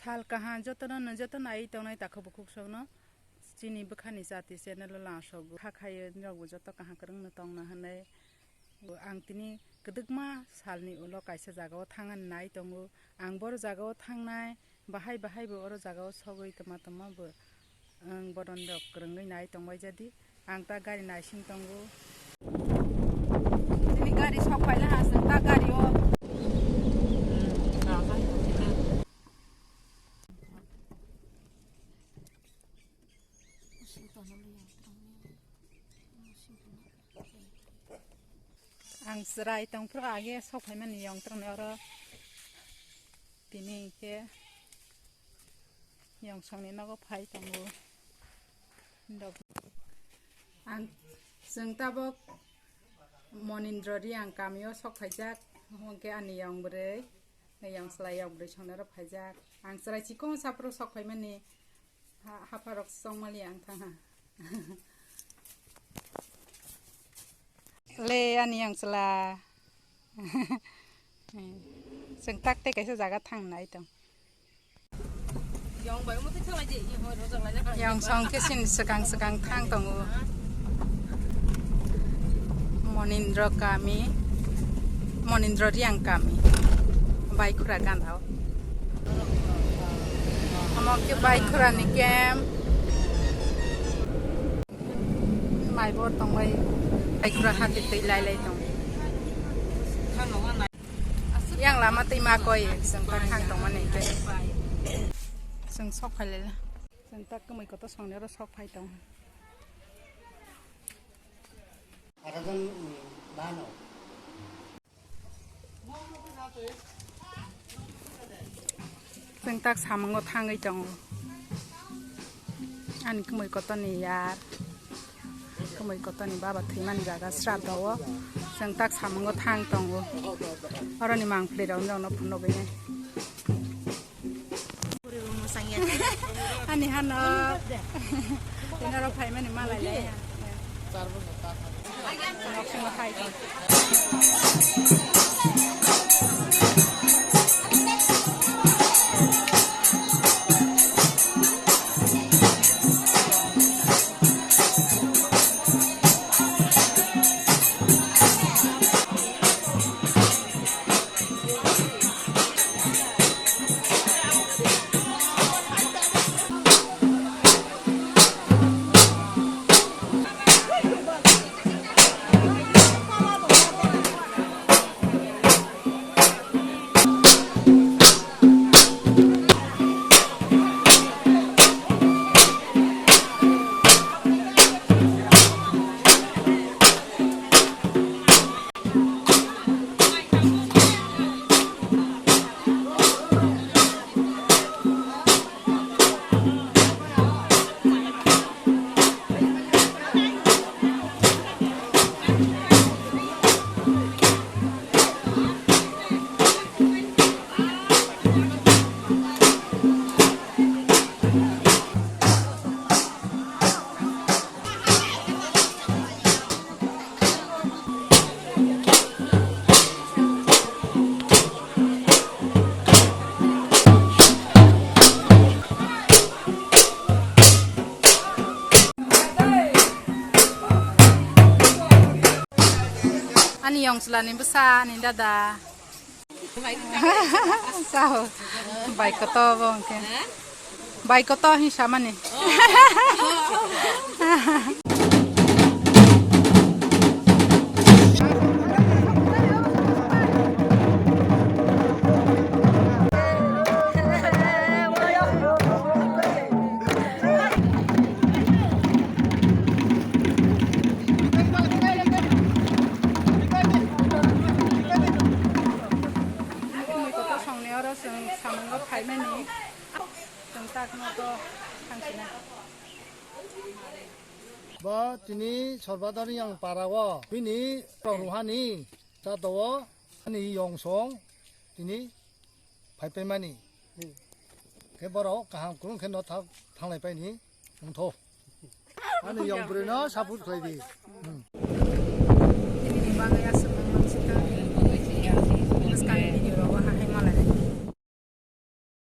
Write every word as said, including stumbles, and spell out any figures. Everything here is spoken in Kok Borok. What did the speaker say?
Sal kaham jotono no joto nai tongnai takhuk bukhuk songno chini bwkhani jati channel o langsogo. Kha khayo nirok bo joto kaham kwrwngno tongna hwnwi. Ang tini kwdwkma salni ulo kaisa jagao thangna nai tongo. Ang boro jagao thangnai, bahai bahai bo oro jagao sogwi tama tama bo ang boron rok kwrwngwi nai tongbai jadi. Ang ta gari naising tongo. Tini gari sok paila ha, chwng ta gari o. Ang chwrai tongphuru age sok phaimani yong tongni oro. Tini khe yong songni nogo phai tongo. Ang chwng tabok Monindro Riang kamio sok phaijak, hwnkhe ani yong bwrwi, yong chwlai yong bwrwi songnaro phaijak. Ang chwrai chikon saphuru sok phaimani. Ha, hapharok chongmali ang thangha. Le ani yang chwla. Chwng tak tei kaisa jaga thang nai tong. Yang bai mo thang lai je, yang hoi rojak lai na. Yang song khe sin swkang swkang thang tongo. Monindro kami, Monindro Riang kami. Baikhura gana o. Omo khe Baikhura ni camp. Mai bor tong bai. Baikhura hati twi lai lai tong. Yang lama twi ma koi, chwng kha thang tong mani khe. Chwng sok phai lai la. Chwng tak kwmwi kotor songni oro sok phai tong. Aradan, mm, bano. Chwng tak samungo thangwi tongo. Ani kwmwi kotorni yar. Kwmwi kotorni baba thwimani jaga sraddho o. Chwng tak samungo thang tongo. Oroni mangpli rok no phunugwi nai. Ani hano. Tini oro phaimani malai lai. Ani yong chwla ni bwsa, ani dada. Sao. Bai koto bo hwnkhe. Bai koto hin samani. Songni oro chwng samungo phaimani. Chwng tak no to thangsinai. Bo tini Sorbadari yang para o bini rok ruhani ta do ani yong song tini phai paimani. Khe borok kaham kwrwng khe no thang-, thanglai paini wngtho. Ani yong bwrwi no support khlai di. Hmm. Tini ni bagwi a